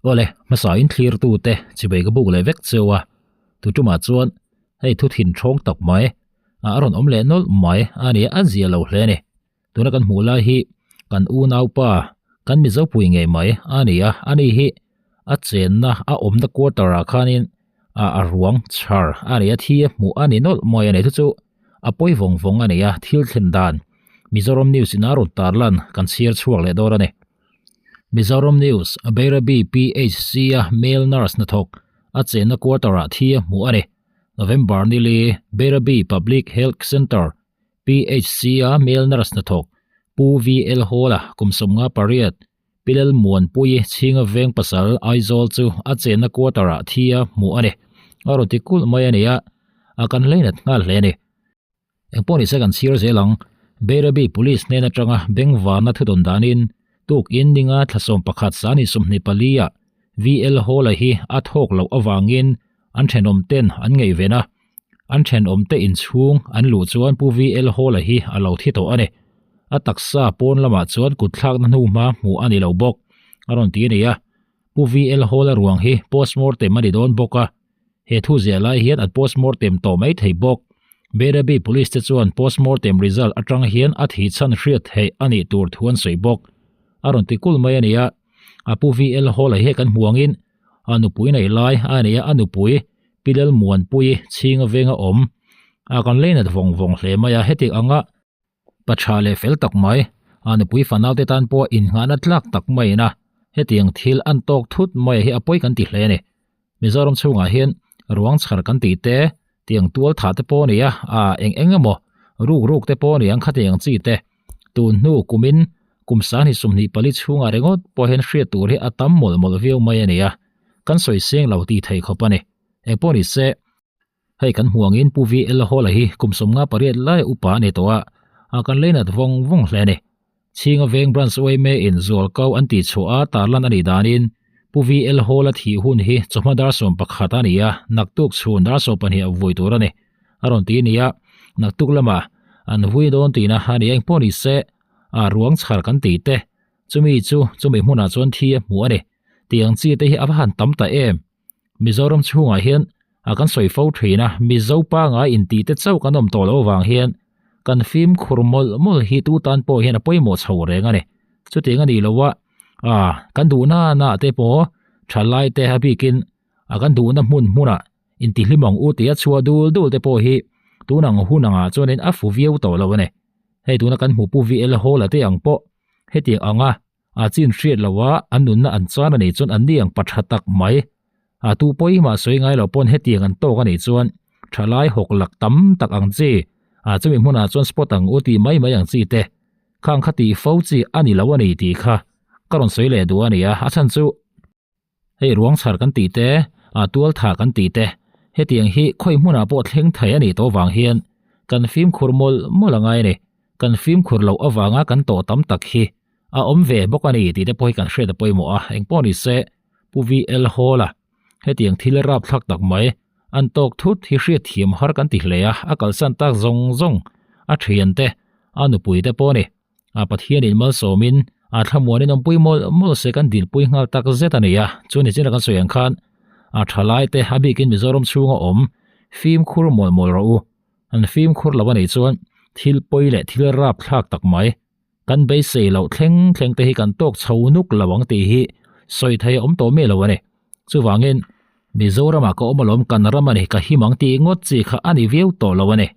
Awle, hmasa in thlir tu te chibei ka buk leh vek cheu a, tu tumah chuan hei thu thin thawng tak mai a rawn awm leh nawlh mai a ni a zia lo hle a ni. Tuna kan hmuh lai hi kan unaupa kan Mizo pui ngei mai a ni a, ani hi a chenna a awmna quarter ah khanin a a ruang chhar a ni a, thi a hmuh a ni nawlh mai a ni. Chu chu a pawi vawng vawng a ni a, thil thlen dan Mizoram News in a rawn tarlan kan chhiar chhuak leh dawn a ni. Mizoram News, Bairabi PHC-a male nurse hnathawk a chenna quarter-ah thi a hmuh a ni. November nili, Bairabi Public Health Centre, PHC-a male nurse hnathawk Pu VL Hawla kum 58, Pilel Muanpui chhinga veng pasal Aizawl chu a chenna quarter-ah thi a hmuh a ni. A rawn ti kulh mai a ni a, a kan hleinat nghal hle a ni. Engpawh ni se kan chhir zel ang. Bairabi Police hnen atanga bengvarna thudawn danin tuk in ninga thla 11 sani 24 ah VL Hawla hi a thawk loh avangin an thenawm ten an ngaihven a. An thenawm te inchhung an luh chuan Pu VL Hawla hi a lo thi tawh a ni. A taksa pawn lamah chuan kutthlakna hnuhma hmuh a ni lo bawk a rawn ti a ni a. Pu VL Hawla ruang hi postmortem a ni dawn bawk a. He thu ziah lai hian an postmortem tawh mai thei bawk. Bairabi Police te chuan postmortem result atang hian a thih chhan hriat theih a nih tur thu an sawi bawk. A rawn ti kul mai a ni a. A pu VL Hawla hi kan hmu angin a nupui nei lai a ni a, a nupui Pilel Muanpui chhinga venga awm a kan leinat vawng vawng hle mai a. Heti anga Pa tha leh fel tak mai, a nupui fanau te tan pawh innghahna tlak tak maiin a, hetiang thil an tawk thut mai hi a pawi kan ti hle a ni. Mizoram chhungah hian ruang chhar kan tih te, tiang tual thah te pawh a ni a, a eng eng emaw ruk ruk te pawh a ni ang khatiang chi te. Tun hnu kumin kum 24 chhungah ringawt pawh hian hriat tur hi a tam mawlh mawlh viau mai a ni a, kan sawi seng lo tih thei khawp a ni. Engpawh ni se. Hei kan hmu angin Pu VL Hawla hi kum 58 lai upa a ni tawh a, a kan leinat vawng vawng hle a ni. Chhinga Veng Branch yma in zualkau an tih chhuah a tarlan a nih danin Pu VL Hawla thih hun hi chawhma dar 11 a ni a, naktuk chhun dar 12 a vui tur a ni. A rawn ti a ni a, naktuk lamah an vui dawn tihna a ni a, engpawh ni se a ruang chhar kan tih te, chumi chu chumi hmunah chuan thi a hmu a ni. Tiang chi te hi a va han tam ta em! Mizoram chhungah hian a kan sawi fo thin a, Mizo pangai intih te chauh kan awm tawh loh avang hian kan fimkhur mawlh mawlh hi tu tan pawh hian a pawimawh chho reng a ni. Chutiang a nih loh a, a kan duhna na te pawh thalai te a bikin a kan duhna hmun hmunah intihlim ang u tia chhuah dul dul te pawh hi tun ang hun angah chuanin a fu viau tawh lo a ni. Hei tuna kan hmu Pu VL Hawla te ang pawh hetiang anga A chin hriat lo a, an nunna an chan a nih chuan an ni ang pa tha tak mai. A tu pawh hi mah sawi ngai lo pawn hetiang an tawk a nih chuan thalai hawk lak tam tak ang chi, a chumi hmunah chuan spot ang u tih mai mai ang chi te khang kha tih fo chi a ni lo a ni tih kha ka rawn sawi leh duh a ni a, a chhan chu. Hei ruang chhar kan tih te, a tual tha kan tih te, hetiang hi khawi hmunah pawh thleng thei a nih tawh vang hian kan fimkhur mawlh mawlh a ngai a ni. Kan fimkhur loh avanga kan tawh tam tak hi a awm ve bawk a ni tih te pawh hi kan hriat a pawimawh a, engpawh ni se Pu VL Hawla hetiang thil rapthlak tak mai an tawk thut hi hriatthiam har kan ti hle a, a kalsan tak zawng zawng a thiante, a nupui te pawh a ni. A Pathianin malsawmin a thlamuanin awmpui mawlh mawlh se kan dilpui nghal tak zet a ni a, chu ni chin a kan sawi ang khan a thalai te a bikin Mizoram chhunga awm fimkhur mawlh mawlh rawh u. An fimkhur lo a nih chuan thil pawi leh thil rapthlak tak mai kan beisei loh thleng thleng te hi kan tawk chho nuk lo ang tih hi sawi thei a awm tawh miah lo a ni. Chuvangin Mizoramah ka awm alawm kan ram a ni ka him ang tih ngawt chi kha a ni viau tawh lo a ni.